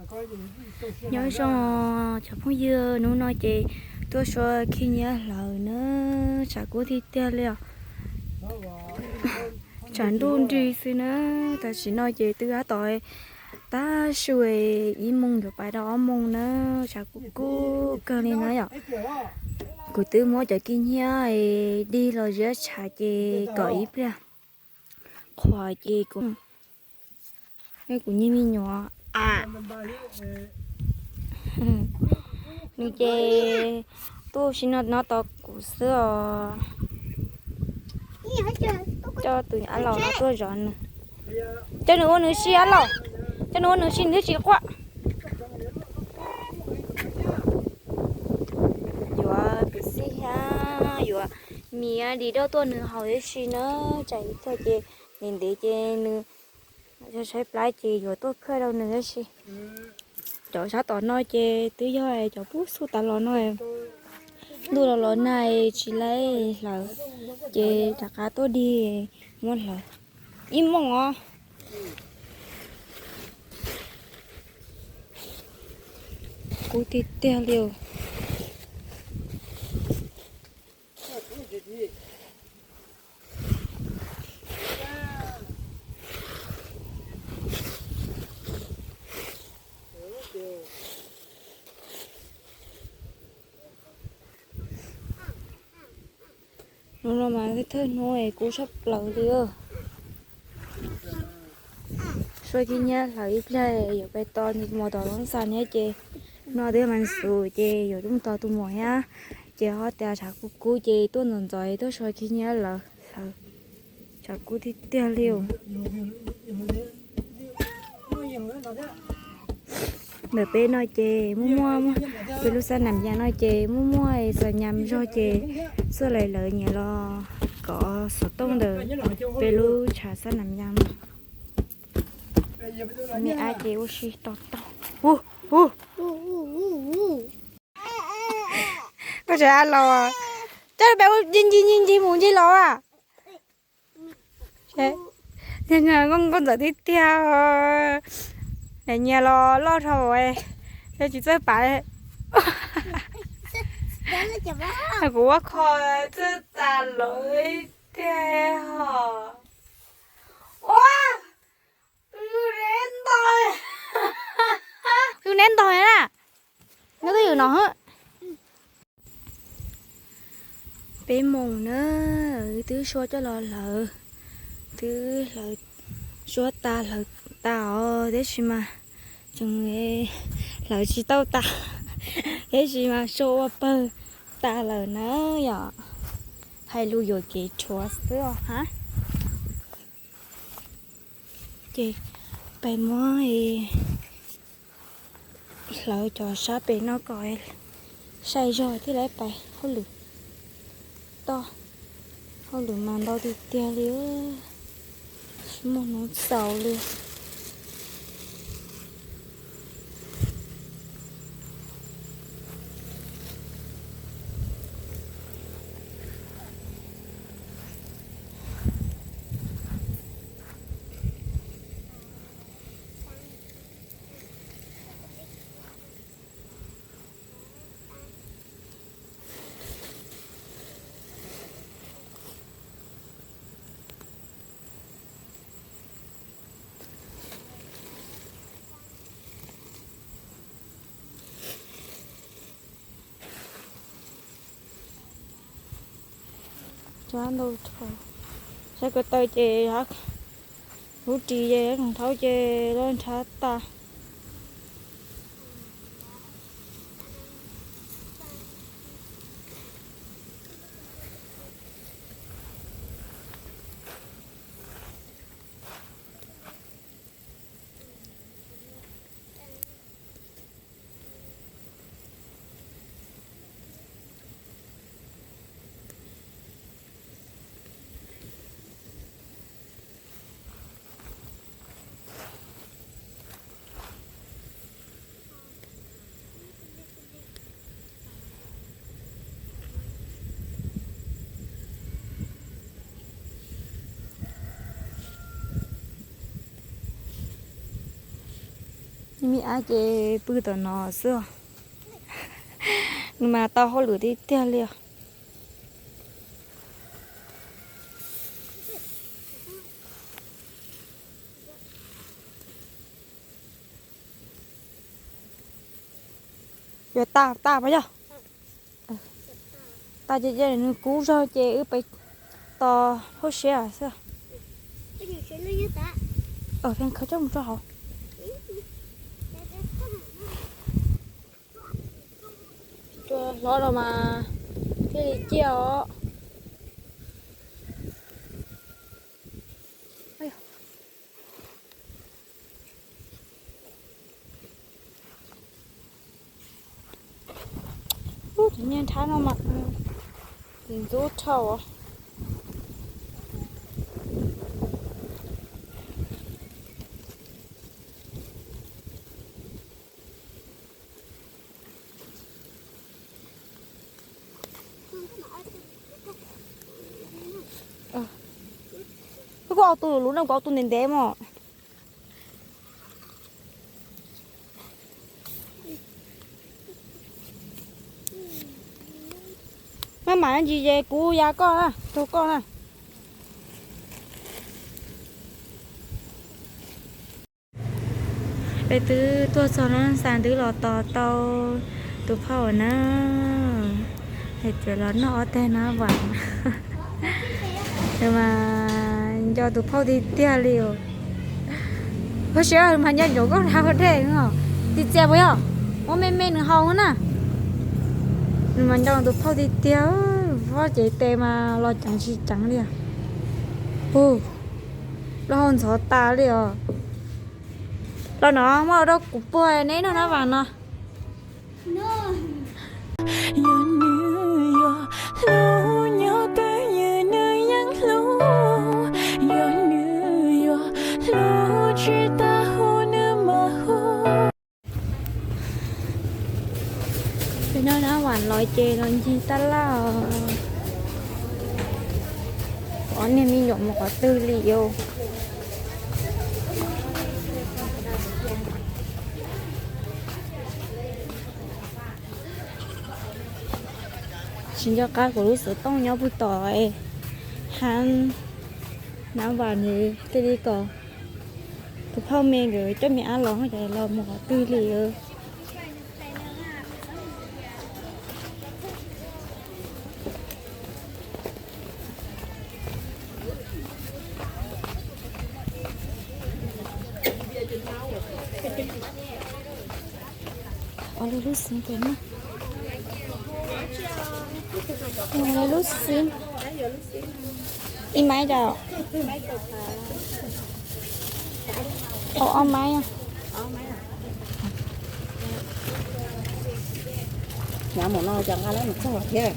Nyob zoo cov phooj ywg, hnub no ces tuaj sua khib nyiab hlawv na, tshav kub tiag tiag li os. Tshav ntuj nrig xwb na, tam sim no ces twb tab tom tab su ib moos yuav pais rau ob moos na, tshav kub kub kawg li na yom. Kuv twb muab cov khib nyiab dig los ziab tshav ces kom ib pliag qhuav ces kuv, kuv nyiag me nyuam a. Nws ces tuaj ua si no no tos kuv xwb os. Coj tus ab laus no tuaj zov nws, coj nws ua nws si ab laus, coj nws ua nws si nws twb tsis quaj. Yuav piv xij thiab yuav miv di doj tuaj nws haus tib si na, tsam ib pliag ces ntev ntev ces nws saib plab ces yuav tuaj phaj rau nws tib si. Cov sab tom no ces twb yog cov pub xub tas los no, ntuj los los nag tsis laib hlawv, ces rov qab tuaj dig muab hlawv ib moos os. Kub tiag tiag li os. Hnub no mas thawj hnub es kub tshaj plaws li. Sua khib nyiab hlawv ib pliag yuav pais tos nws tus muam tom lub xas thiab ces no twb mas xus ces yuav mus tos tus muam thiab. Ces ho tias tshav kub kub ces tuaj ntxov ntxov tuaj sua khib nyiab lawm hlawv. Tshav kub tiag tiag li os. Ntawm peb no ces muaj muaj, peb lub xab nam yas no ces muaj muaj xas nyas zog ces txawj lawv nyiam los kov xov tooj ntawm peb lub tshav xab nam yas no. Me ab ces ua si to taub. Hu, hu. Koj tseem a los, coj peb ncig ncig ncig mus ncig los a. Nkauj ntxawm tiag tiag, nyias los loj dhau, tsis txawj pav. Kuv ua kho txawj tas lawm tiag. Ua, tus neb ntog, tus neb ntog na, neb twb yus no. Peb moos na, wb twb sua coj los hlawv, twb hlawv, sua tas hlawv tas os, tiam sis mas tseem hlawv tsis tau tas, tiam sis mas sua ua pawg tas lawm na yom. Hais lus yuam kev rhuav xwb os hab. Ces peb muab hlawv cov sab pem no kom sai zog thiaj li pais hauj lwm toj. Hauj lwm mas ntau tiag tiag li, tsis muaj hnub xaus li. Cov ntau dhau, saib ko taw ces lub ris ces thaub ces loj nrhav tas. Me ab ces pw tom no xwb. Nws mas tau hauj lwm tiag tiag li os. Yuav tas tas pas yog? Tas ces nws kub zog ces wb pem tos hauj siab xwb. Pheej khawb coj mus rau hauv. Cua hlob no mas thiaj li ciaj os. Ub, cov niag nrhab no mas ntxub dhau. Kuv au tus lub no, kuv au tus ntev ntev mos. Maj mam ntsis ces kuv ya koj na, tug koj na. Peb twb tuaj txog no xav twb los tos tau tus phauj na. Hais tias los noj ob teg na vas. Mas nco tus phauj tiag tiag li os. Ua siab mas nco ntsoov koj hauv dej os. Txias txias puas yog? Muab me me nws haus na. Nws mas nco tus phauj tiag tiag. Vov ces tes mas los ceev tsis ceev li. Hu, los hau ntxhov tas li os. Los no muab rau kuv puag neb noj na vas no. Yog nws yuav hlub nyob twj ywm nws yeej hlub, yog nws yuav hlub tsis tas hu nws mas hu. Peb noj na vas los ces los ncig tab laj os. Ob niag me nyuam mus qhov twg li os? Tsis nco qab kuv lub xov tooj nyob puag tom hab nab vas nws thiaj li kom tus phauj me nkawd coj me ab los, los mus qhov twg li. Ua lub xim pem no. Ua lub xim. Ib maiv yom? Ua ob maiv. Hnyav mus no cov nqa lawm mus txog thiab.